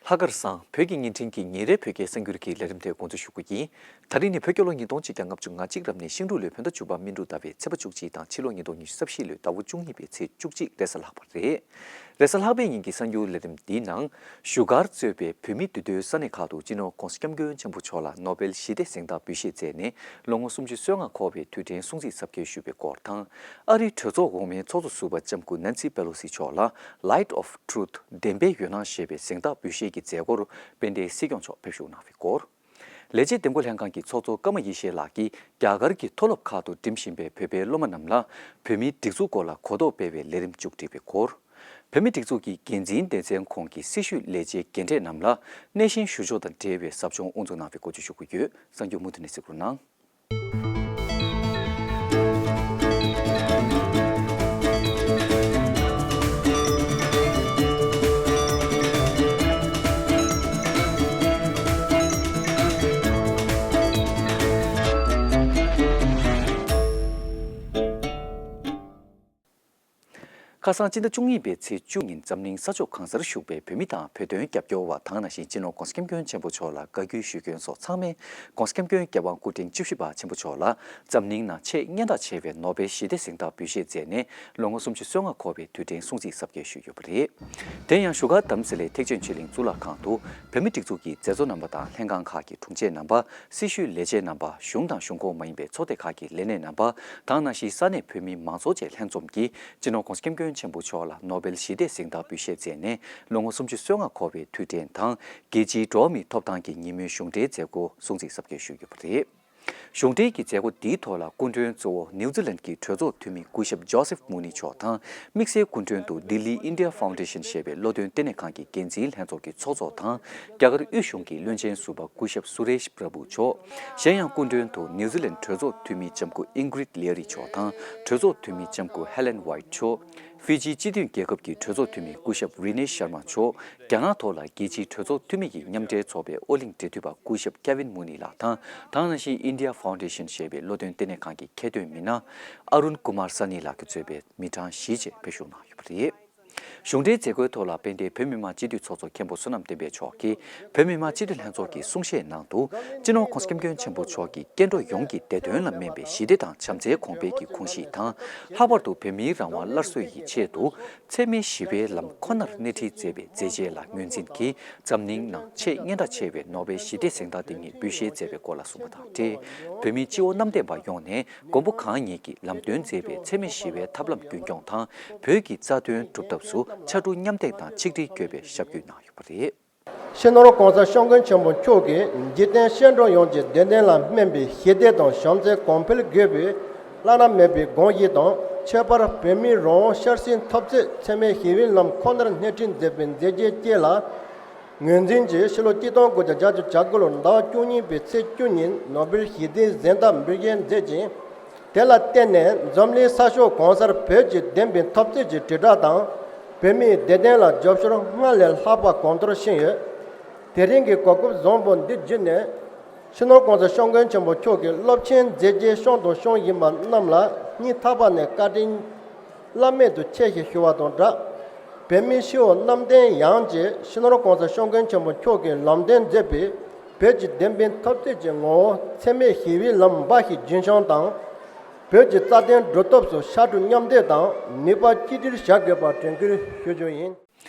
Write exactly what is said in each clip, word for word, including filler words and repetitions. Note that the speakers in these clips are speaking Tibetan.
ལྷག་དཀར་བཟང་། བོད་ཀྱི་བརྙན་འཕྲིན་གྱི་ཉིན་རེའི་བོད་སྐད་གསར་འགྱུར་གྱི་ལས་རིམ་དེ་འགོ་འཛུགས་ཞུ་རྒྱུ་ཡིན། ད་རིང་ནི་བོད་རྒྱལ་ལོ་ཉིས་སྟོང་ཆིག་བརྒྱ་ལྔ་བཅུ་ང་གཅིག་རབ་གནས་ཤིང་འབྲུག་ལོའི་བོད་ཟླ་བཅུ་པ་སྨིན་དྲུག་ཟླ་བའི་ཚེས་པ་བཅུ་གཅིག་དང་ཕྱི་ལོ་ཉིས་སྟོང་ཉི་ཤུ་རྩ་བཞི་ལོའི་ཟླ་བ་བཅུ་གཉིས་པའི་ཚེས་བཅུ་གཅིག་རེས་གཟའ་ལྷག་པ་རེད། རེས་གཟའ་ལྷག་པའི་ཉིན་གྱི་གསར་འགྱུར་ལས་རིམ་འདིའི་ནང་། བཞུགས་སྒར་གཙོས་པའི་བོད་མི་འདུས་སྡོད་ས་གནས་ཁག་ཏུ་སྤྱི་ནོར་༧གོང་ས་༧སྐྱབས་མགོན་ཆེན་པོ་མཆོག་ལ་ནོ་བེལ་ཞི་བདེ་གཟེངས་རྟགས་འབུལ་བཞེས་མཛད་ནས་ལོ་ངོ་སུམ་ཅུ་སོ་ལྔ་འཁོར་བའི་དུས་དྲན་སྲུང་བརྩི་གཟབ་རྒྱས་ཞུས་པའི་སྐོར་དང་། ཨ་རིའི་གྲོས་ཚོགས་འོག་མའི་ཚོགས་གཙོ་ཟུར་པ་ལྕམ་སྐུ་ནན་སི་པེ་ལོ་སི་མཆོག་ལ་Light of Truth བདེན་པའི་འོད་སྣང་ཞེས་པའི་གཟེངས་རྟགས་འབུལ་བཞེས་ཀྱི་མཛད་སྒོར་དཔལ་ལྡན་སྲིད་སྐྱོང་མཆོག་ཕེབས་ཞུགས་གནང་བའི་སྐོར། ལས་བྱེད་འདེམས་བསྐོ་ལྷན་ཁང་གི་ཚོགས་གཙོ་ཀརྨ་ཡེ་ཤེས་ལགས་ཀྱིས་རྒྱ་གར་གྱི་མཐོ་སློབ་ཁག་ཏུ་འགྲིམ་བཞིན་པའི་བོད་པའི་སློབ་མ་རྣམས་ལ་བོད་མིའི་སྒྲིག་འཛུགས་སྐོར་ལ་གོ་རྟོགས་སྤེལ་བའི་ལས་རིམ་མཇུག་སྒྲིལ་བའི་སྐོར། བོད་མིའི་སྒྲིག་འཛུགས་ཀྱི་འགན་འཛིན་སྡེ་ཚན་ཁོངས་ཀྱི་སྲི་ཞུའི་ལས་བྱེད་རྒན་གྲས་རྣམས་ལ་གནས་ཆེན་ཞུ་ཕྱོགས་དང་འབྲེལ་བའི་ཟབ་སྦྱོང་དབུ་འཛུགས་གནང་བའི་སྐོར་བཅས་ཞུ་རྒྱུ་ཡོད། གསར་འགྱུར་མུ་མཐུད་ནས་གཟིགས་རོགས་གནང་། ཁ་སང་སྤྱི་ཟླ་བཅུ་གཉིས་པའི་ཚེས་བཅུ་ཉིན་འཛམ་གླིང་ས་ཕྱོགས་གང་སར་བཞུགས་པའི་བོད་མི་དང་བོད་དོན་རྒྱབ་སྐྱོར་བ་དང་ནང་བཞིན་སྤྱི་ནོར་༧གོང་ས་༧སྐྱབས་མགོན་ཆེན་པོ་མཆོག་ལ་བཀའ་བཀྱོན་ཞུ་མཁན་སོགས་ཚང་མས་༧གོང་ས་༧སྐྱབས་མགོན་རྒྱལ་དབང་སྐུ་ཕྲེང་བཅུ་བཞི་པ་ཆེན་པོ་མཆོག་ལ་འཛམ་གླིང་ནང་ཆེས་སྙན་གྲགས་ཆེ་བའི་ནོ་བེལ་ཞི་བདེ་གཟེངས་རྟགས་འབུལ་བཞེས་མཛད་ནས་ལོ་ངོ་སུམ་ཅུ་སོ་ལྔ་འཁོར་བའི་དུས་དྲན་སྲུང་བརྩི་གཟབ་རྒྱས་ཞུས་ཡོད་པ་རེད། དེ་ཡང་བཞུགས་སྒར་དྷ་རམ་ས་ལའི་ཐེག་ཆེན་ཆོས་གླིང་གཙུག་ལག་ཁང་དུ་བོད་མི་སྒྲིག་འཛུགས་ཀྱི་མཛད་གཙོ་རྣམ་པ་དང་ལྷན་ཁང་ཁག་གི་དྲུང་ཆེ་རྣམ་པ། སྲི་ཞུའི་ལས་བྱེད་རྣམ་པ། གཞུང་དང་གཞུང་ཁོངས་མ་ཡིན་པའི་ཚོགས་སྡེ་ཁག་གི་ལས་སྣེ་རྣམ་པ་དང་ནང་བཞིན་ས་གནས་བོད་མི་མང་ཚོགས་བཅས་ལྷན་འཛོམས་ཀྱིས་སྤྱི་ནོར་༧གོང་ས་༧སྐྱབས་མགོན་ཆེན་པོ་མཆོག་ལ་ནོ་བེལ་ཞི་བདེ་གཟེངས་རྟགས་འབུལ་བཞེས་མཛད་ནས་ལོ་ངོ་སུམ་ཅུ་སོ་ལྔ་འཁོར་བའི་དུས་དྲན་དང་རྒྱལ་སྤྱིའི་འགྲོ་བ་མིའི་ཐོབ་ཐང་གི་ཉིན་མོའི་གཞུང་འབྲེལ་མཛད་སྒོ་སྲུང་བརྩི་གཟབ་རྒྱས་ཞུས་ཡོད་པ་རེད། གཞུང་འབྲེལ་གྱི་མཛད་སྒོ་འདིའི་ཐོག་ལ་སྐུ་མགྲོན་གཙོ་བོ་ནིའུ་ཛི་ལན་གྱི་གྲོས་ཚོགས་འཐུས་མི་སྐུ་ཞབས་ཇོ་སེབ་མུ་ནི་མཆོག་དང་དམིགས་བསལ་སྐུ་མགྲོན་དུ་ལྡི་ལི་India Foundation ཞེས་པའི་བློ་འདོན་ལྟེ་གནས་ཁང་གི་འགན་འཛིན་ལྷན་ཚོགས་ཀྱི་ཚོགས་གཙོ་དང་། རྒྱ་གར་དབུས་གཞུང་གི་བློན་ཆེན་ཟུར་པ་སྐུ་ཞབས་སུ་རེཤ་པྲ་བྷུ་མཆོག་གཞན་ཡང་སྐུ་མགྲོན་དུ་ནིའུ་ཛི་ལན་གྲོས་ཚོགས་འཐུས་མི་ལྕམ་སྐུ་ཨིང་གྷི་རིད་ལེ་རི་མཆོག་དང་གྲོས་ཚོགས་འཐུས་མི་ལྕམ་སྐུ་ཧེ་ལན་ཝའིཊ་མཆོག་ཧྥི་ཇི་སྤྱི་མཐུན་རྒྱལ་ཁབ་ཀྱི་གྲོས་ཚོགས་འཐུས་མི་སྐུ་ཞབས་རི་ནེ་ཤར་མ་མཆོག་རྒྱ་ནག་ཐོག་ལ་རྒྱལ་སྤྱིའི་གྲོས་ཚོགས་འཐུས་མི་ཡི་མཉམ་འབྲེལ་ཚོགས་པའི་ཨོ་གླིང་འབྲེལ་མཐུད་པ་སྐུ་ཞབས་ཀེ་ཝིན་མུ་ནི་ལགས་དང་། དེ་ནང་བཞིན་India Foundation ཞེས་པའི་བློ་འདོན་ལྟེ་གནས་ཁང་གི་མཁས་འདོན་མི་སྣ་ཨ་རུན་ཀུ་མར་ས་ནི་ལགས་ཀྱིས་གཙོས་པའི་མི་གྲངས་བཞི་བཅས་ཕེབས་ཞུགས་གནང་ཡོད་པ་རེད། གཞུང་འབྲེལ་མཛད་སྒོའི་ཐོག་ལ་དཔལ་ལྡན་བོད་མི་མང་སྤྱི་འཐུས་ཚོགས་གཙོ་མཁན་པོ་བསོད་ནམས་བསྟན་འཕེལ་མཆོག་གིས་བོད་མི་མང་སྤྱི་འཐུས་ལྷན་ཚོགས་ཀྱི་གསུང་བཤད་ནང་དུ། སྤྱི་ནོར་༧གོང་ས་༧སྐྱབས་མགོན་ཆེན་པོ་མཆོག་གིས་སྐྱེ་འགྲོ་ཡོངས་ཀྱི་བདེ་དོན་ལ་སྨན་པའི་ཞི་བདེ་དང་བྱམས་བརྩེའི་གོང་འཕེལ་གྱི་དགོངས་གཞི་དང་། ལྷག་པར་དུ་བོད་མིའི་རང་དབང་སླར་གསོའི་ཆེད་དུ་འཚེ་མེད་ཞི་བའི་ལམ་ཁོ་ནར་སྣེ་ཁྲིད་མཛད་པའི་མཛད་རྗེས་ལ་ངོས་འཛིན་གྱིས། འཛམ་གླིང་ནང་ཆེས་སྙན་གྲགས་ཆེ་བའི་ནོ་བེལ་ཞི་བདེ་གཟེངས་རྟགས་དེ་ཉིད་འབུལ་བཞེས་མཛད་པའི་སྐོར་ལ་གསུངས་པ་དང་འབྲེལ། བོད་མི་སྤྱི་བོ་གནམ་བསྟན་པ་ཡོངས་ནས་མགོན་པོ་གང་ཉིད་ཀྱིས་ལམ་སྟོན་མཛད་པའི་འཚེ་མེད་ཞི་བའི་ཐབས་ལམ་རྒྱུན་འཁྱོངས་དང་། བོད་ཀྱི་རྩ་དོན་སྒྲུབ་ཐབས་སུ་ཕྱར་གྲུ་མཉམ་འདེགས་དང་ཆིག་སྒྲིལ་དགོས་པའི་ཞབས་སྐུལ་གནང་ཡོད་པ་རེད། སྤྱི་ནོར་༧གོང་ས་༧སྐྱབས་མགོན་ཆེན་པོ་མཆོག་གིས་འཇིག་རྟེན་སྐྱེ་འགྲོ་ཡོངས་ཀྱི་བདེ་དོན་ལ་སྨན་པའི་ཞི་བདེ་དང་བྱམས་བརྩེ་གོང་འཕེལ་དགོས་པའི་བླ་ན་མེད་པའི་དགོངས་གཞི་དང་། ཁྱད་པར་བོད་མིའི་རང་དབང་ཆབ་སྲིད་འཐབ་རྩོད་འཚེ་མེད་ཞི་བའི་ལམ་ཁོ་ནར་སྣེ་ཁྲིད་མཛད་པའི་མཛད་རྗེས་བཅས་ལ་ངོས་འཛིན་གྱིས་ཕྱི་ལོ་གཅིག་སྟོང་དགུ་བརྒྱ་བརྒྱད་ཅུ་གྱ་དགུ་ལོར་ཟླ་བ་བཅུ་གཉིས་པའི་ཚེས་བཅུ་ཉིན་ནོ་བེལ་ཞི་བདེའི་གཟེངས་རྟགས་འབུལ་བཞེས་མཛད་ཅིང་། དེ་ལ་བརྟེན་ནས་འཛམ་གླིང་ས་ཕྱོགས་གང་སར་བོད་ཀྱི་བདེན་པའི་འཐབ་རྩོད་ཀྱི་དྲིལ་བསྒྲགས་དང་། བོད་མིའི་བདེ་དོན་ལ་རྒྱབ་སྐྱོར་སྔར་ལས་ལྷག་པ་གོང་མཐོར་ཕྱིན་ཡོད། དེ་རིང་གི་གོ་སྐབས་བཟང་པོ་འདི་བརྒྱུད་ནས། སྤྱི་ནོར་༧གོང་ས་༧སྐྱབས་མགོན་ཆེན་པོ་མཆོག་གིས་སློབ་ཆེན་མཛད་རྗེས་བྱུང་དང་བྱུང་བཞིན་པ་རྣམས་ལ་སྙིང་ཐག་པ་ནས་བཀའ་དྲིན་བླ་མེད་དུ་ཆེ་ཞེས་ཞུ་བ་དང་སྦྲགས། བོད་མིའི་སྤྱི་བོ་གནམ་བསྟན་ཡངས་ཀྱིས་སྤྱི་ནོར་༧གོང་ས་༧སྐྱབས་མགོན་ཆེན་པོ་མཆོག་གིས་ལམ་སྟོན་མཛད་པའི་བོད་ཀྱི་བདེན་པའི་འཐབ་རྩོད་ཀྱི་ངོ་བོ་འཚེ་མེད་ཞི་བའི་ལམ་འབའ་ཞིག་རྒྱུན་འཁྱོངས་དང་། བོད་ཀྱི་རྩ་དོན་སྒྲུབ་ཐབས་སུ་ཕྱར་གྲུ་མཉམ་འདེགས་དང་ནུས་པ་གཅིག་སྒྲིལ་བྱ་དགོས་པ་དྲན་སྐུལ་ཞུ་རྒྱུ་ཡིན།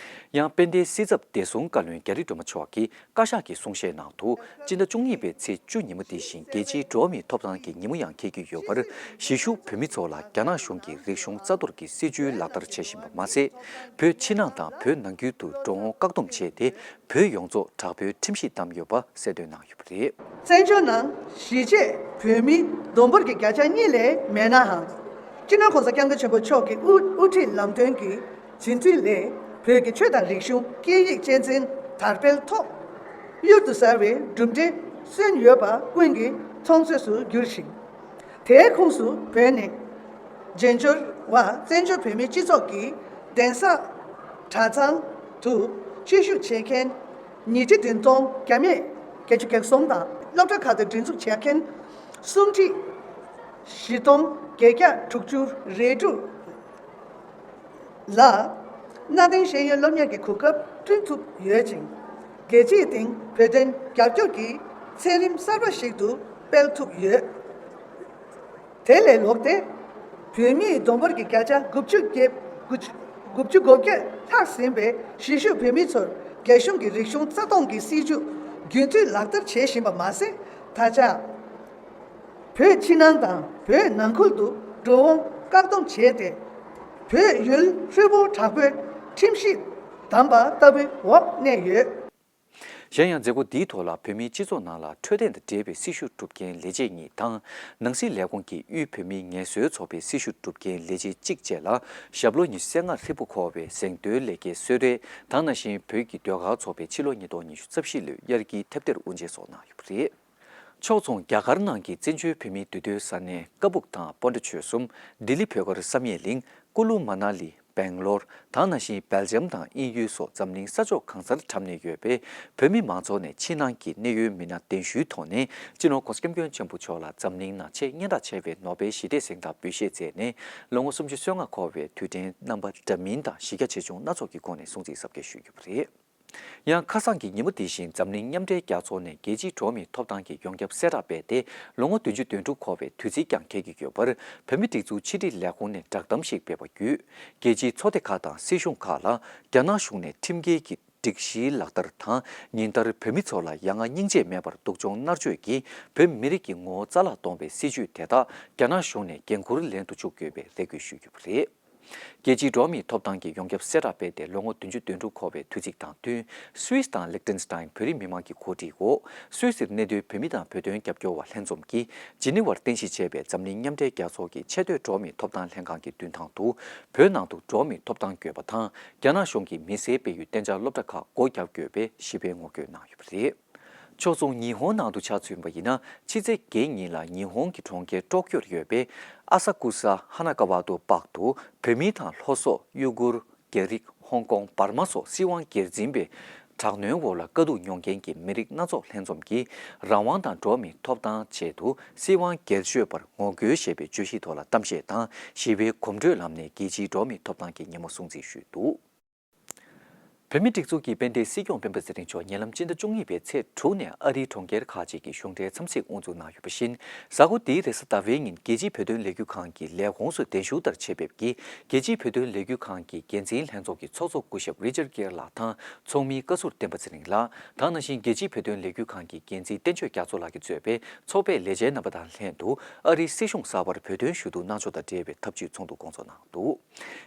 ཡང་དཔལ་ལྡན་སྲིད་ཚབ་བདེ་སྲུང་བཀའ་བློན་རྒྱ་རི་སྒྲོལ་མ་མཆོག་གིས་བཀའ་ཤག་གི་གསུང་བཤད་ནང་དུ། སྤྱི་ཟླ་བཅུ་གཉིས་པའི་ཚེས་བཅུ་ཉིན་མོ་འདི་བཞིན་རྒྱལ་སྤྱིའི་འགྲོ་བ་མིའི་ཐོབ་ཐང་གི་ཉིན་མོ་ཡང་འཁེལ་གྱི་ཡོད་པར། གཞིས་བཞུགས་བོད་མི་ཚོ་ལ་རྒྱ་ནག་གཞུང་གིས་རིག་གཞུང་རྩ་གཏོར་གྱི་སྲིད་བྱུས་ལག་བསྟར་བྱེད་བཞིན་པ་མ་ཟད། བོད་ཕྱི་ནང་དང་བོད་ནང་ཁུལ་དུ་འགྲོ་འོང་བཀག་སྡོམ་བྱས་ཏེ། བོད་ཡོངས་རྫོགས་དྲག་པོའི་ཁྲིམས་གཞི་བསྡམས་ཡོད་པ་གསལ་སྟོན་གནང་ཡོད་པ་རེད། བཙན་བྱོལ་ནང་གཞིས་བྱེས་བོད་མི་བསྡོམས་འབོར་གྱི་བརྒྱ་ཆ་གཉིས་ལས་མེད་ནའང་། སྤྱི་ནོར་༧གོང་ས་༧སྐྱབས་མགོན་ཆེན་པོ་མཆོག་གི་དབུ་དབུ་ཁྲིད་ལམ་སྟོན་གྱི་བྱིན་མཐུ་ལས། བོད་ཀྱི་ཆོས་དང་རིག་གཞུང་སྐད་ཡིག་གཅེས་འཛིན་དར་སྤེལ་ཐོག་གཡུར་དུ་ཟ་བའི་གྲུབ་འབྲས་སོན་ཡོད་པ་ཀུན་གྱིས་མཐོང་ཚོད་སུ་གྱུར་ཞིང་། དེའི་ཁོངས་སུ་བོད་ནས་རྒྱལ་འབྱོར་བ་བཙན་བྱོལ་བོད་མིའི་སྤྱི་ཚོགས་ཀྱི་གདན་ས་གྲྭ་ཚང་དུ་ཆོས་ཞུགས་བྱེད་མཁན་ཉིས་ཁྲི་བདུན་སྟོང་བརྒྱ་མེད་བརྒྱད་ཅུ་གྱ་གསུམ་དང་། སློབ་གྲྭ་ཁག་ཏུ་སྒྲིག་འཛུགས་བྱེད་མཁན་སུམ་ཁྲི་བཞི་སྟོང་བརྒྱད་བརྒྱ་དྲུག་ཅུ་རེ་དྲུག་ལ་གནའ་དེང་ཤེས་ཡོན་སློབ་གཉེར་གྱི་གོ་སྐབས་བསྐྲུན་ཐུབ་ཡོད་ཅིང་། རྒྱལ་སྤྱིའི་སྟེང་བོད་དོན་རྒྱབ་སྐྱོར་གྱི་ཚད་རིམ་གསར་པ་ཞིག་ཏུ་སྤེལ་ཐུབ་ཡོད། དེ་ལས་ལོག་སྟེ། བོད་མིའི་བསྡོམས་པར་གྱི་བརྒྱ་ཆ་དགུ་བཅུ་བརྒྱད་དགུ་བཅུ་དགུ་བཅུ་གོ་བརྒྱད་ལྷག་ཟིན་པའི་གཞིས་བཞུགས་བོད་མི་ཚོར་རྒྱ་གཞུང་གིས་རིག་གཞུང་རྩ་སྟོངས་ཀྱི་སྲིད་བྱུས་རྒྱུན་མཐུད་ལག་བསྟར་བྱེད་བཞིན་པ་མ་ཟད། ད་ཆ། བོད་ཕྱི་ནང་དང་བོད་ནང་ཁུལ་དུ་འགྲོ་འོང་བཀག་སྡོམ་བྱས་ཏེ། བོད་ཡུལ་ཧྲིལ་པོ་དྲག་པོའི་ཁྲིམས་གཞི་བསྡམས་པ་ལྟ་བུའི་འོག་གནས་ཡོད། གཞན་ཡང་མཛད་སྒོ་འདིའི་ཐོག་ལ་བོད་མིའི་སྤྱི་ཚོགས་ནང་ལ་འཕྲོད་བསྟེན་དང་འབྲེལ་བའི་སྲི་ཞུ་སྒྲུབ་མཁན་ལས་བྱེད་གཉིས་དང་། ནང་སྲིད་ལས་ཁུངས་ཀྱི་དབུས་བོད་མིའི་ངལ་གསོའི་ཚོགས་པའི་སྲི་ཞུ་སྒྲུབ་མཁན་ལས་བྱེད་གཅིག་བཅས་ལ་ཞབས་ལོ་ཉི་ཤུ་རྩ་ལྔ་ཧྲིལ་པོ་འཁོར་བའི་གཟེངས་བསྟོད་ལས་འཁྱེར་གསོལ་རས་དང་། ནང་བཞིན་བོད་ཀྱི་ཟློས་གར་ཚོགས་པས་ཕྱི་ལོ་ཉིས་སྟོང་ཉི་ཤུ་རྩ་བཞི་ལོའི་དབྱར་སྐྱིད་ཐེབས་གཏེར་དབུ་འབྱེད་སོགས་གནང་ཡོད་པ་རེད། ཕྱོགས་མཚུངས་རྒྱ་གར་ནང་གི་བཙན་བྱོལ་བོད་མིའི་འདུས་སྡོད་ས་གནས་ཀ་སྦུག་དང་སྤོན་ཊ་ཆོལ་གསུམ། ལྡི་ལི་བོད་སྒར་བསམ་ཡས་གླིང་། ཀུ་ལུ་མ་ན་ལི། སྦེང་ལོར། དང་ནང་བཞིན་སྦེལ་ཇམ་དང་དབྱིན་ཡུལ་སོགས་འཛམ་གླིང་ས་ཕྱོགས་གང་སར་འཁྲབ་གནས་ཡོད་པའི་བོད་མི་མང་ཚོགས་ནས་ཕྱི་ནང་གི་གནད་ཡོད་མི་སྣ་གདན་ཞུའི་ཐོག་ནས་སྤྱི་ནོར་༸གོང་ས་༸སྐྱབས་མགོན་ཆེན་པོ་མཆོག་ལ་འཛམ་གླིང་ནང་ཆེས་སྙན་གྲགས་ཆེ་བའི་ནོ་བེལ་ཞི་བདེའི་གཟེངས་རྟགས་འབུལ་བཞེས་མཛད་ནས་ལོ་ངོ་སུམ་ཅུ་སོ་ལྔ་འཁོར་བའི་དུས་དྲན་རྣམ་པ་འདྲ་མིན་དང་གཞི་རྒྱ་ཆེ་ཆུང་སྣ་ཚོགས་ཀྱི་སྒོ་ནས་སྲུང་བརྩི་གཟབ་རྒྱས་ཞུས་ཡོད་པ་རེད། ཡང་ཁ་སང་གི་ཉིན་མོ་འདི་བཞིན་འཛམ་གླིང་མཉམ་འབྲེལ་རྒྱལ་ཚོགས་ནས་རྒྱལ་སྤྱིའི་འགྲོ་བ་མིའི་ཐོབ་ཐང་གི་ཡོངས་ཁྱབ་གསལ་བསྒྲགས་སྤེལ་ཏེ། ལོ་ངོ་བདུན་ཅུ་དོན་དྲུག་འཁོར་བའི་དུས་ཚིགས་ཀྱང་འཁེལ་གྱི་ཡོད་པར། བོད་མིའི་སྒྲིག་འཛུགས་ཕྱི་དྲིལ་ལས་ཁུངས་ནས་བསྒྲགས་གཏམ་ཞིག་སྤེལ་བ་བརྒྱུད། རྒྱལ་སྤྱིའི་ཚོགས་སྡེ་ཁག་དང་སྲིད་གཞུང་ཁག་ལ་རྒྱ་ནག་གཞུང་ནས་ཁྲིམས་འགལ་གྱི་སྒྲིག་གཞིའི་ལག་བསྟར་དང་། ཉིན་ལྟར་བོད་མི་ཚོ་ལ་ཡ་ང་སྙིང་རྗེ་མེད་པར་སྡུག་སྦྱོང་མནར་གཅོད་ཀྱིས་བོད་མི་རིགས་ཀྱི་ངོ་བོ་རྩ་བརླག་གཏོང་བའི་སྲིད་བྱུས་དེ་དག་རྒྱ་ནག་གཞུང་ནས་འགན་འཁུར་ལེན་དུ་བཅུག་དགོས་པའི་རེ་སྐུལ་ཞུས་ཡོད་པ་རེད། རྒྱལ་སྤྱིའི་འགྲོ་བ་མིའི་ཐོབ་ཐང་གི་ཡོངས་ཁྱབ་གསལ་བསྒྲགས་སྤེལ་ཏེ་ལོ་ངོ་བདུན་ཅུ་དོན་དྲུག་འཁོར་བའི་དུས་ཚིགས་དང་བསྟུན། སུད་སི་དང་ལིག་ཏེན་སི་ཏན་བོད་རིགས་མི་མང་གི་གོ་སྒྲིག་འོག་སུད་སིར་གནས་སྡོད་བོད་མི་དང་བོད་དོན་རྒྱབ་སྐྱོར་བ་ལྷན་འཛོམས་ཀྱིས་ཇི་ནི་ཝར་རྟེན་གཞི་བྱས་པའི་འཛམ་གླིང་མཉམ་འབྲེལ་རྒྱལ་ཚོགས་ཀྱི་ཆེས་མཐོའི་འགྲོ་བ་མིའི་ཐོབ་ཐང་ལྷན་ཁང་གི་མདུན་ཐང་དུ། བོད་ནང་དུ་འགྲོ་བ་མིའི་ཐོབ་ཐང་དགོས་པ་དང་། རྒྱ་ནག་གཞུང་གིས་མི་སེར་སྤེལ་ཡུལ་གཏན་འཇགས་སློབ་གྲྭ་ཁག་སྒོ་བརྒྱབ་དགོས་པའི་ཞི་བའི་ངོ་རྒོལ་གནང་ཡོད་པ་རེད། ཕྱོགས་མཚུངས་ཉི་ཧོང་ནང་དུ་ཆ་མཚོན་པ་ཡིན་ན། ཕྱི་ཚེས་བརྒྱད་ཉིན་ལ་ཉི་ཧོང་གི་གྲོང་ཁྱེར་ཊོ་ཀྱོ་ཡོད་པའི་ཨ་ས་ཀུ་ས་ཧ་ན་ཀ་ཝ་ཏོ་པཱག་ཏུ་བོད་མི་དང་ལྷོ་སོག་ཡུ་གུར། རྒྱ་རིགས། ཧོང་ཀོང་། འབར་མ་སོགས་སྲིད་དབང་སྒེར་འཛིན་པའི་དྲག་གནོན་འོག་ལ་དཀའ་སྡུག་མྱོང་མཁན་གྱི་མི་རིགས་སྣ་ཚོགས་ལྷན་འཛོམས་ཀྱིས་རང་དབང་དང་འགྲོ་བ་མིའི་ཐོབ་ཐང་ཆེད་དུ་སྲིད་དབང་སྒེར་གཅོད་པར་ངོ་རྒོལ་ཞེས་པའི་བརྗོད་གཞིའི་ཐོག་ལ་གཏམ་བཤད་དང་ཞི་བའི་གོམ་བགྲོད་ལམ་ནས་རྒྱལ་སྤྱིའི་འགྲོ་བ་མིའི་ཐོབ་ཐང་གི་ཉིན་མོ་སྲུང་བརྩི་ཞུས་འདུག། བོད་མིའི་སྒྲིག་འཛུགས་ཀྱི་དཔལ་ལྡན་སྲིད་སྐྱོང་སྤེན་པ་ཚེ་རིང་མཆོག་ཉེ་ལམ་སྤྱི་ཟླ་བཅུ་གཉིས་པའི་ཚེས་དྲུག་ནས་ཨ་རིའི་གྲོང་ཁྱེར་ཁག་ཅིག་གི་གཞུང་འབྲེལ་འཚམས་གཟིགས་དབུ་འཛུགས་གནང་ཡོད་པ་བཞིན། གཟའ་འཁོར་འདིའི་རེས་གཟའ་ཟླ་བའི་ཉིན་རྒྱལ་སྤྱིའི་བོད་དོན་ལས་འགུལ་ཁང་གི་ལས་ཁུངས་སུ་གདན་ཞུ་ལྟར་ཆེད་ཕེབས་ཀྱིས། རྒྱལ་སྤྱིའི་བོད་དོན་ལས་འགུལ་ཁང་གི་འགན་འཛིན་ལྷན་ཚོགས་ཀྱི་ཚོགས་གཙོ་སྐུ་ཞབས་རི་ཅར་ཀེར་ལགས་དང་། ཚོགས་མི་བཀའ་ཟུར་བསྟན་པ་ཚེ་རིང་ལགས་དང་། ནང་བཞིན་རྒྱལ་སྤྱིའི་བོད་དོན་ལས་འགུལ་ཁང་གི་འགན་འཛིན་བསྟན་ཆོས་རྒྱ་མཚོ་ལགས་ཀྱིས་གཙོས་པའི་ཚོགས་པའི་ལས་བྱེད་རྣམ་པ་དང་ལྷན་དུ། ཨ་རིའི་སྲིད་གཞུང་གསར་པར་བོད་དོན་ཞུ་གཏུག་གནང་ཕྱོགས་དང་འབྲེལ་བའི་ཐབས་ཇུས་ཚོགས་འདུ་བསྐོང་ཚོགས་གནང་འདུག།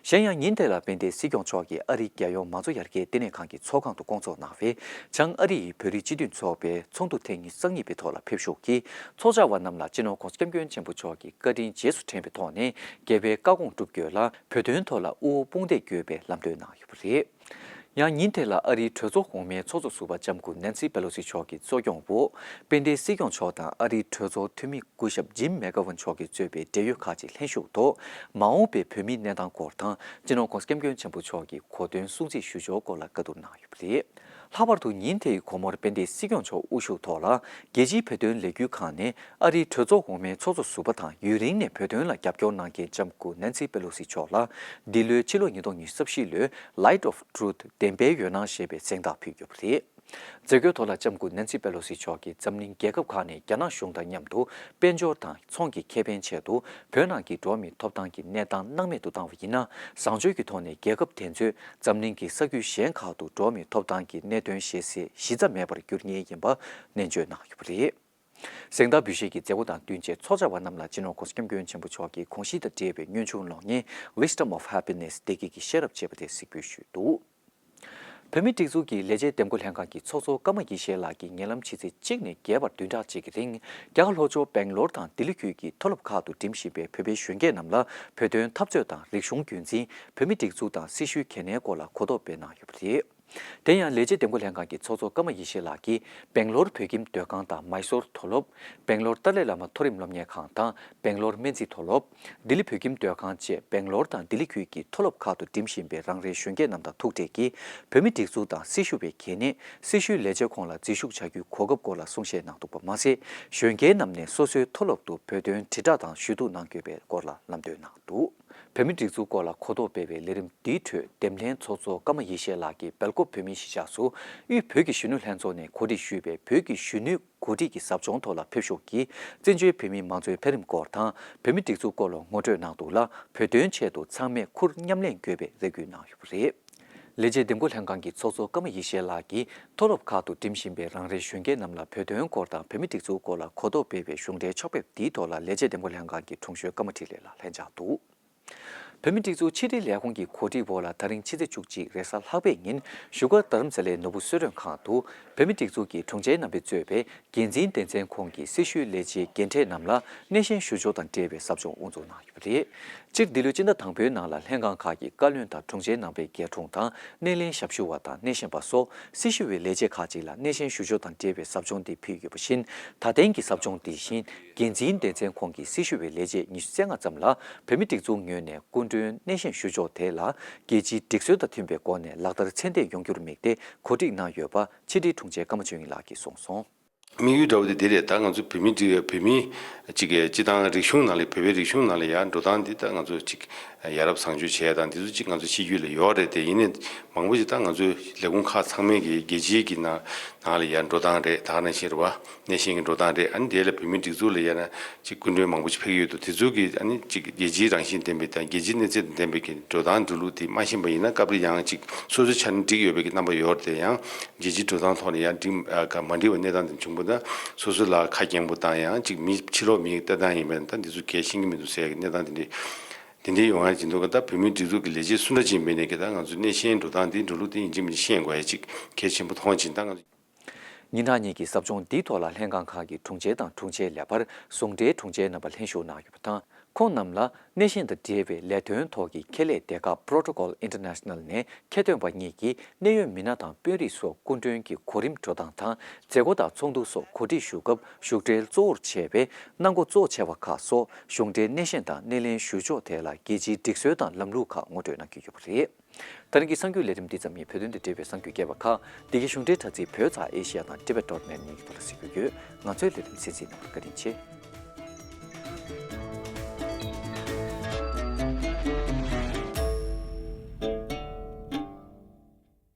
གཞན་ཡང་ཉིན་དེ་ལ་དཔལ་ལྡན་སྲིད་སྐྱོང་མཆོག་གིས་ཨ་རིའི་རྒྱལ་ཡོངས་མང་གཙོ་ཡར་རྒྱས་ལྟེ་གནས་ཁང་གི་ཚོགས་ཁང་དུ་བསྐོང་ཚོགས་གནང་བའི་བྱང་ཨ་རི་ཡི་བོད་རིགས་སྤྱི་མཐུན་ཚོགས་པའི་ཚོགས་འདུ་ཐེངས་ཉི་ཤུ་རྩ་གཉིས་པའི་ཐོག་ལ་ཕེབས་ཞུགས་ཀྱིས། ཚོགས་བཅར་བ་རྣམས་ལ་སྤྱི་ནོར་༸གོང་ས་༸སྐྱབས་མགོན་ཆེན་པོ་མཆོག་གི་བཀའ་དྲིན་རྗེས་སུ་དྲན་པའི་ཐོག་ནས། རྒྱལ་བའི་བཀའ་དགོངས་སྒྲུབ་དགོས་ལ། བོད་དོན་ཐོག་ལ་དབུ་བོ་དཔུང་འདེགས་དགོས་པའི་ལམ་སྟོན་གནང་ཡོད་པ་རེད། ཡང་ཉིན་དེ་ལ་ཨ་རིའི་གྲོས་ཚོགས་འོག་མའི་ཚོགས་གཙོ་ཟུར་པ་ལྕམ་སྐུ་ནན་སི་པེ་ལོ་སི་མཆོག་གི་གཙོ་སྐྱོང་འོག་དཔལ་ལྡན་སྲིད་སྐྱོང་མཆོག་དང་ཨ་རིའི་གྲོས་ཚོགས་འཐུས་མི་སྐུ་ཞབས་ཇིམ་མེག་གྷ་ཝན་མཆོག་གིས་གཙོས་པའི་འབྲེལ་ཡོད་ཁག་ཅིག་ལྷན་ཞུགས་ཐོག་མ་འོངས་པའི་བོད་མིའི་གནས་སྟངས་སྐོར་དང་། སྤྱི་ནོར་༸གོང་ས་༸སྐྱབས་མགོན་ཆེན་པོ་མཆོག་གི་གོ་སྟོན་སྲུང་བརྩི་ཞུ་ཕྱོགས་སྐོར་ལ་བཀའ་བསྡུར་གནང་ཡོད་པ་རེད། ལྷག་པར་དུ་ཉིན་དེའི་དགོང་མོར་དཔལ་ལྡན་སྲིད་སྐྱོང་མཆོག་དབུ་བཞུགས་ཐོག་ལ། རྒྱལ་སྤྱིའི་བོད་དོན་ལས་འགུལ་ཁང་ནས་ཨ་རིའི་གྲོས་ཚོགས་འོག་མའི་ཚོགས་གཙོ་ཟུར་པ་དང་ཡུན་རིང་ནས་བོད་དོན་ལ་རྒྱབ་སྐྱོར་གནང་མཁན་ལྕམ་སྐུ་ནན་སི་པེ་ལོ་སི་མཆོག་ལ། འདི་ལོའི་ཕྱི་ལོ་ཉིས་སྟོང་ཉི་ཤུ་རྩ་བཞི་ལོའི་Light of Truth བདེན་པའི་འོད་སྣང་ཞེས་པའི་གཟེངས་རྟགས་ཕུལ་ཡོད་པ་རེད། མཛད་སྒོའི་ཐོག་ལ་ལྕམ་སྐུ་ནན་སི་པེ་ལོ་སི་མཆོག་གིས་འཛམ་གླིང་རྒྱལ་ཁབ་ཁག་ནས་རྒྱ་ནག་གཞུང་དང་མཉམ་དུ་དཔལ་འབྱོར་དང་ཚོང་གི་ཁེ་ཕན་ཆེད་དུ་བོད་ནང་གི་འགྲོ་བ་མིའི་ཐོབ་ཐང་གི་གནས་སྟངས་སྣང་མེད་དུ་བཏང་བ་ཡིན་ན། བཟང་སྤྱོད་ཀྱི་ཐོག་ནས་རྒྱལ་ཁབ་དེ་ཚོས་འཛམ་གླིང་གི་ས་ཁུལ་གཞན་ཁག་ཏུ་འགྲོ་བ་མིའི་ཐོབ་ཐང་གི་གནད་དོན་ཞེ་སའི་གཞི་རྩ་མེད་པར་འགྱུར་ངེས་ཡིན་པ་ནན་བརྗོད་གནང་ཡོད་པ་རེད། གཟེངས་རྟགས་འབུལ་བཞེས་ཀྱི་མཛད་སྒོ་དང་བསྟུན་ཆེད་ཚོགས་བཅར་བ་རྣམས་ལ་སྤྱི་ནོར་༸གོང་ས་༸སྐྱབས་མགོན་ཆེན་པོ་མཆོག་གི་དགོངས་གཞི་དང་འབྲེལ་བའི་གཉོན་ཆུང་གློག་བརྙན་Wisdom of Happiness བདེ་སྐྱིད་ཀྱི་ཤེས་རབ་ཅེས་པ་དེ་གཟིགས་འབུལ་ཞུས་འདུག། བོད་མིའི་སྒྲིག་འཛུགས་ཀྱི་ལས་བྱེད་འདེམས་བསྐོ་ལྷན་ཁང་གི་ཚོགས་གཙོ་ཀརྨ་ཡེ་ཤེས་ལགས་ཀྱིས་ཉེ་ལམ་ཕྱི་ཚེས་གཅིག་ནས་བརྒྱད་བར་བདུན་ཕྲག་གཅིག་གི་རིང་རྒྱ་གར་ལྷོ་ཕྱོགས་སྦེང་ལོར་དང་ལྡི་ལི་ཁུལ་གྱི་མཐོ་སློབ་ཁག་ཏུ་འགྲིམ་བཞིན་པའི་བོད་པའི་གཞོན་སྐྱེས་རྣམས་ལ་བོད་དོན་འཐབ་རྩོད་དང་རིག་གཞུང་རྒྱུན་འཛིན། བོད་མིའི་སྒྲིག་འཛུགས་དང་སྲི་ཞུའི་གལ་གནད་སྐོར་ལ་གོ་རྟོགས་སྤེལ་གནང་ཡོད་པ་རེད། དེ་ཡང་ལས་བྱེད་འདེམས་བསྐོ་ལྷན་ཁང་གི་ཚོགས་གཙོ་ཀརྨ་ཡེ་ཤེས་ལགས་ཀྱིས་སྦེང་ལོར་བོད་ཁྱིམ་སྡོད་ཁང་དང་མཱི་སོར་མཐོ་སློབ། སྦེང་ལོར་ཏཱ་ལའི་བླ་མ་མཐོ་རིམ་སློབ་གཉེར་ཁང་དང་སྦེང་ལོར་སྨན་རྩིས་མཐོ་སློབ། ལྡི་ལི་བོད་ཁྱིམ་སྡོད་ཁང་བཅས་སྦེང་ལོར་དང་ལྡི་ལི་ཁུལ་གྱི་མཐོ་སློབ་ཁག་ཏུ་འགྲིམ་བཞིན་པའི་རང་རེའི་གཞོན་སྐྱེས་རྣམས་དང་ཐུག་འཕྲད་ཀྱིས། བོད་མིའི་སྒྲིག་འཛུགས་དང་སྲི་ཞུ་བའི་གལ་གནད། སྲི་ཞུའི་ལས་བྱེད་ཁོངས་ལ་འཛུལ་ཞུགས་བྱ་རྒྱུའི་གོ་སྐབས་སྐོར་ལ་གསུང་བཤད་གནང་འདུག་པ་མ་ཟད། གཞོན་སྐྱེས་རྣམས་ནས་སོ་སོའི་མཐོ་སློབ་ཏུ་བོད་དོན་དྲིལ་བསྒྲགས་དང་ཞུ་གཏུག་གནང་དགོས་པའི་སྐོར་ལ་ལམ་སྟོན་གནང་འདུག། བོད་མིའི་སྒྲིག་འཛུགས་སྐོར་ལ་གོ་རྟོགས་སྤེལ་བའི་ལས་རིམ་འདིའི་ཁྲོད་འདེམས་ལྷན་ཚོགས་གཙོ་ཀརྨ་ཡེ་ཤེས་ལགས་ཀྱིས་སྦེལ་ཀོབ་བོད་མིའི་གཞིས་ཆགས་སུ་དབུས་བོད་ཀྱི་གཞོན་ནུ་ལྷན་ཚོགས་ནས་གོ་སྒྲིག་ཞུས་པའི་བོད་ཀྱི་གཞོན་ནུའི་འགོ་ཁྲིད་ཀྱི་ཟབ་སྦྱོང་ཐོག་ལ་ཕེབས་ཞུགས་ཀྱིས་བཙན་བྱོལ་བོད་མིའི་མང་གཙོའི་འཕེལ་རིམ་སྐོར་དང་བོད་མིའི་སྒྲིག་འཛུགས་སྐོར་ལ་ངོ་སྤྲོད་གནང་འདུག་ལ། བོད་དོན་ཆེད་དུ་ཚང་མས་ཁུར་མཉམ་ལེན་དགོས་པའི་རེ་སྐུལ་གནང་ཡོད་པ་རེད། ལས་བྱེད་འདེམས་བསྐོ་ལྷན་ཁང་གི་ཚོགས་གཙོ་ཀརྨ་ཡེ་ཤེས་ལགས་ཀྱིས་མཐོ་སློབ་ཁག་ཏུ་འགྲིམ་བཞིན་པའི་རང་རེའི་གཞོན་སྐྱེས་རྣམས་ལ་བོད་དོན་སྐོར་དང་བོད་མིའི་སྒྲིག་འཛུགས་སྐོར་ལ་གོ་རྟོགས་སྤེལ་བའི་གཞུང་འབྲེལ་ཕྱག་ཕེབས་འདིའི་ཐོག་ལ་ལས་བྱེད་འདེམས་བསྐོ་ལྷན་ཁང་གི་དྲུང་གཞོན་ཀརྨ་འཕྲིན་ལས་ལགས་ལྷན་བཅར་འདུག་བོད་མིའི་སྒྲིག་འཛུགས་ཕྱི་དྲིལ་ལས་ཁུངས་ཀྱི་གོ་སྒྲིག་འོག་ལ་ད་རིང་ཕྱི་ཚེས་བཅུ་གཅིག་རེས་གཟའ་ལྷག་པའི་ཉིན་བཞུགས་སྒར་རྡ་རམ་ས་ལའི་ནོར་བུ་གསོལ་མགྲོན་ཁང་དུ་བོད་མིའི་སྒྲིག་འཛུགས་ཀྱི་དྲུང་ཆེ་རྣམ་པས་གཙོས་པའི་འགན་འཛིན་སྡེ་ཚན་ཁོངས་ཀྱི་སྲི་ཞུའི་ལས་བྱེད་རྒན་གྲས་རྣམས་ལ་སྣེ་ཤན་ཞུ་ཕྱོགས་དང་འབྲེལ་བའི་ཟབ་སྦྱོང་དབུ་འཛུགས་གནང་ཡོད་པ་རེད། སྤྱིར་འདི་ལོའི་སྤྱི་ཟླ་དང་པོའི་ནང་ལ་ལྷན་ཁང་ཁག་གི་བཀའ་བློན་དང་དྲུང་ཆེ་རྣམ་པས་རྒྱལ་དྲུང་དང་སྣེ་ལེན་ཞབས་ཞུ་བ་དང་སྣེ་ཤན་པ་སོགས་སྲི་ཞུ་བའི་ལས་བྱེད་ཁག་ཅིག་ལ་སྣེ་ཤན་ཞུ་ཕྱོགས་དང་འབྲེལ་བའི་ཟབ་སྦྱོང་འདི་ཕུལ་ཡོད་པ་བཞིན། ད་ཐེངས་ཀྱི་ཟབ་སྦྱོང་འདི་བཞིན་འགན་འཛིན་སྡེ་ཚན་ཁོངས་ཀྱི་སྲི་ཞུ་བའི་ལས་བྱེད་ཉི་ཤུ་རྩ་ལྔ་ཙམ་ལ་བོད་མིའི་སྒྲིག་འཛུགས་ངོས་ནས་སྐུ་མགྲོན་སྣེ་ཤན་ཞུ་ཕྱོགས་དེ་ལ་རྒྱལ་སྤྱིའི་སྒྲིག་སྲོལ་དང་མཐུན་པའི་སྒོ་ནས་ལག་བསྟར་ཚད་ལྡན་ཡོང་རྒྱུར་དམིགས་ཏེ་གོ་སྒྲིག་གནང་ཡོད་པ་ཕྱི་དྲིལ་དྲུང་ཆེ་ཀརྨ་ཆོས་དབྱིངས་ལགས་ཀྱིས་གསུངས་སོང་། དམིགས་ཡུལ་འདྲ་བོ་དེ་དེ་རེད། ད་ང་ཚོ་བོད་མི་འདི་བོད་མི་གཅིག་གི་སྤྱི་བཏང་རིག་གཞུང་ནང་ལ་བོད་པའི་རིག་གཞུང་ནང་ལ་ཡང་འགྲོ་སྟངས་འདི་ད་ང་ཚོ་གཅིག་ཡ་རབས་བཟང་སྤྱོད་བྱས་དང་འདི་ཚོ་གཅིག་ང་ཚོ་གཤིས་རྒྱུད་ལ་ཡོད་རེད་དེ། ཡིན་ནའི་མང་པོ་ཞིག་ད་ང་ཚོའི་ལས་ཁུངས་ཁག་ཚང་མའི་གི་རྒྱལ་སྤྱིའི་གི་ནང་ནང་ལ་ཡང་འགྲོ་སྟངས་རེད། ད་ག་ནང་བཞིན་རེད་བ། སྣེ་ཤན་གྱི་འགྲོ་སྟངས་རེད། ཨ་ནི་དེ་ལ་བོད་མིའི་སྒྲིག་འཛུགས་ལ་ཡང་ན་གཅིག་སྐུ་མགྲོན་མང་པོ་ཞིག་ཕེབས་ཀྱི་ཡོད་འདུག་དེ་ཚོ་གི་ཨ་ནི་གཅིག་རྒྱལ་སྤྱིའི་རང་བཞིན་ལྡན་པའི་དང་རྒྱལ་སྤྱིའི་གནས་ཚད་དང་ལྡན་པའི་གི་འགྲོ་སྟངས་འགྲོ་ལུགས་དེ་མ་ཤེས་པ་ཡིན་ན་སྐབས་རེ་ཡང་གཅིག་སོ་སོའི་ཆ་ནས་འགྲིག་ཡོད་པའི་གི་རྣམ་པ་ཡོད་རེད་དེ། ཡང་རྒྱལ་སྤྱིའི་འགྲོ་སྟངས་ཐོག་ནས་ཡང་འགྲིག་ཨ་ག་མ་འགྲིག་པའི་གནས་སྟངས་དེ་བྱུང་པ་ན་སོ་སོ་ལ་ཁ་སྐྱེངས་པོ་དང་ཡང་གཅིག་མི་ཕྱི་ལོགས་མིའི་ལྟ་སྟངས་ཡིན་པ་ན་ད་འདི་ཚོ་གལ་ཤེས་ཀྱི་མི་འདུག་ཟེར་ཡ་གི་གནས་སྟངས་དེ་འདྲ་དེ་འདྲ་ཡོང་ཡ་ཅིག་འདུག་ག་ད་བོད་མིའི་སྒྲིག་འཛུགས་ཀྱི་ལས་བྱེད་སུ་འདྲ་ཅིག་ཡིན་པའི་ནས་གི་ད་ང་ཚོའི་སྣེ་ཤན་འགྲོ་སྟངས་འདི་འགྲོ་ལུགས་འདི་ཡིན་གཅིག་མིན་གཅིག་ཤེས་དགོས་ཡ་ཅིག་གལ་ཆེན་པོ་མཐོང་ཅིང་ད་ང་ཚོ། ཉིན་གྲངས་གཉིས་ཀྱི་ཟབ་སྦྱོང་འདིའི་ཐོག་ལ་ལྷན་ཁང་ཁག་གི་དྲུང་ཆེ་དང་དྲུང་ཆེའི་ལས་འཕར་ཟུང་འབྲེལ་དྲུང་ཆེ་རྣམ་པ་ལྷན་ཞུགས་གནང་ཡོད་པ་དང་། ཁོང་རྣམས་ལ་སྣེ་ཤན་དང་འབྲེལ་བའི་ལས་དོན་ཐོག་གི་ཁེ་ལས་སྡེ་ཁག་Protocol International ནས་ཁྱད་ཐོན་པ་གཉིས་ཀྱིས་གནད་ཡོད་མི་སྣ་དང་དཔོན་རིགས་སོགས་སྐུ་མགྲོན་གྱི་གོ་རིམ་འགྲོ་སྟངས་དང་མཛད་སྒོ་དང་ཚོགས་འདུ་སོགས་གོ་སྒྲིག་ཞུ་སྐབས་བཞུགས་གྲལ་གཙོ་བོར་བྱས་པའི་གནང་སྒོ་གཙོ་ཆེ་བ་ཁག་སོགས་གཞུང་འབྲེལ་སྣེ་ཤན་དང་སྣེ་ལེན་ཞུ་ཕྱོགས་ཐད་ལ་རྒྱལ་སྤྱིའི་སྒྲིག་སྲོལ་དང་ལམ་ལུགས་ཁག་ངོ་སྤྲོད་གནང་རྒྱུ་ཡོད་པ་རེད། ད་རིང་གི་གསར་འགྱུར་ལས་རིམ་འདི་ཙམ་ཡིན། བོད་དོན་དང་འབྲེལ་བའི་གསར་འགྱུར་རྒྱས་པ་ཁག་འདི་གའི་གཞུང་འབྲེལ་དྲ་ཚིགས་བོད་ཚགས་ཨེ་ཤི་ཡ་དང་Tibet dot net གཉིས་ཀྱི་ཐོག་ལ་གཟིགས་རྒྱུ་ཡོད། ང་ཚོའི་ལས་རིམ་གསན་གཟིགས་གནང་བར་བཀའ་དྲིན་ཆེ།